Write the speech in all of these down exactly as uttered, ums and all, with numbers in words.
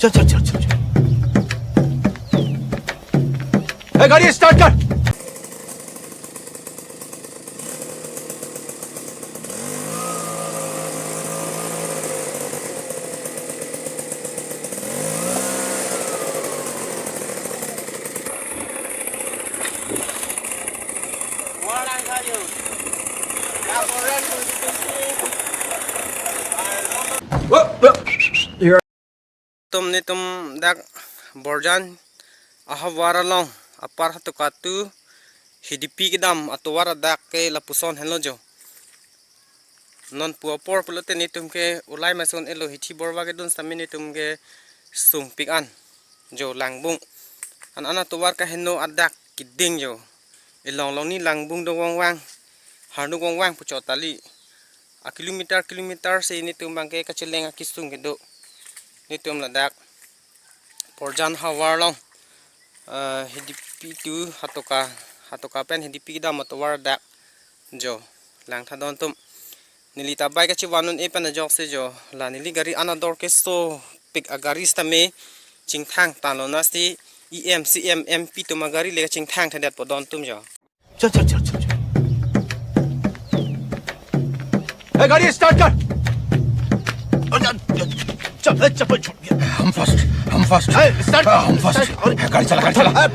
चल, चल, चल, चल, चल। ए, गाड़ी स्टार्ट कर। Tum netum dak Borjan ahavar along apar hatoka tu Hidipi kedam atovar adak ke lapuson henlo jo. Non pu apor pulote netum ke ulai mason elo hithi borwa kedun sami netum ke sungpik an jo langbung. An an atovar kaheno adak keding jo. Elong long ni langbung do wongwang, harnuk wongwang puchot tali. A kilometer kilometer si netum bangke kacheleng akisung kedo. Netum ladak Borjan havar along, eh, Hidipi tu hatoka, hatoka pen Hidipi kedam atovar dak jo. Langtha don tum. Neli tabai kachivanun e pen ajok si jo. La neli gari anador kesopik agari sitame chingthang tanglo nasi E M, C M, M P tum agari le kachingthang thadet po don tum jo. चल, चल, चल, चल, चल। ए, गाड़ी स्टार्ट कर। अरे, चल, चल, चप्पल छूट गया। हम फर्स्ट, हम फर्स्ट। ए, स्टार्ट कर, हम फर्स्ट। स्टार्ट कर। गाड़ी चला, गाड़ी चला। ए,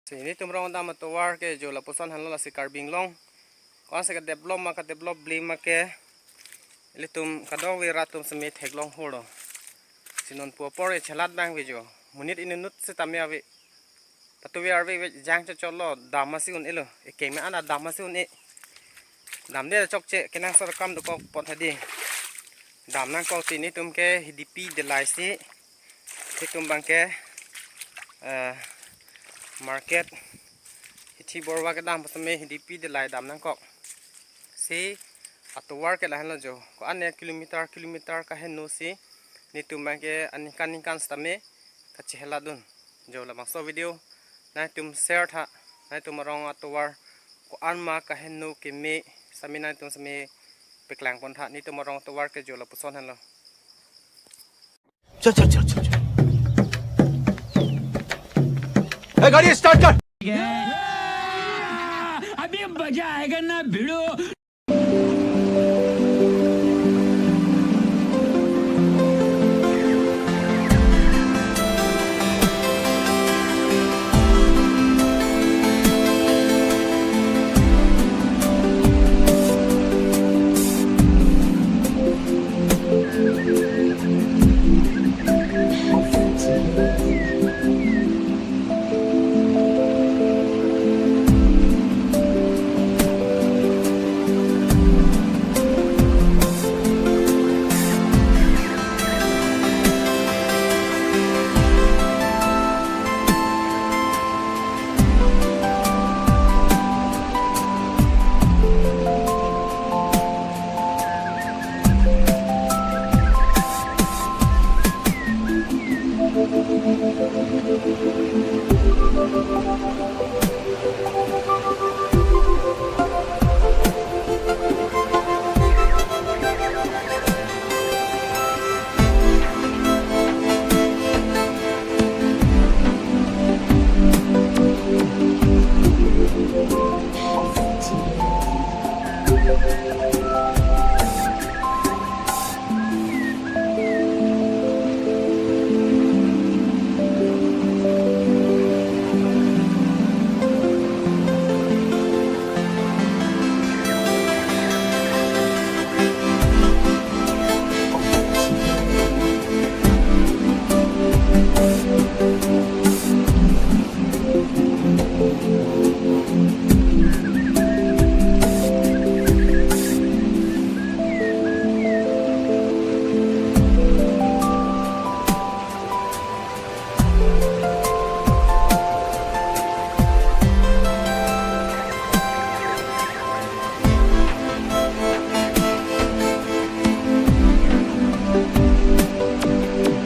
Si netum rong dam atovar ke jo lapuson henlo lasi Karbi Anglong. Ko-an si ke develop ma ke develop bli ma ke. Ilitum kadokave rat atum seme theklong holo. Si non pu apor e chelat bang ve jo. Monit inutnut sitame ave. Patu ve arve ve jang cho cholo dam masi un-elo. Ekeng me ana dam masi un-e. Damde chokche kenangsot akam dokok pot hadi. Dam nangkok si netum ke Hidipi delai si. Netum bangke, eh, market hithi borwa kedam sitame Hidipi delai dam nangkok. Si atovar ke lahenlo jo. Ko-an ne kilometer kilometer kaheno si netum bangke aningkan ningkan sitame kacheheladun. Jo labangso video nangtum share tha, nangtum arong atovar ko-an ma kaheno keme sami nangtum sami paklang pon tha, netum arong atovar ke jo lapuson henlo. चल, चल, चल, चल, चल। ए, गाड़ी स्टार्ट कर। अभी मजा आएगा ना भिड़ो।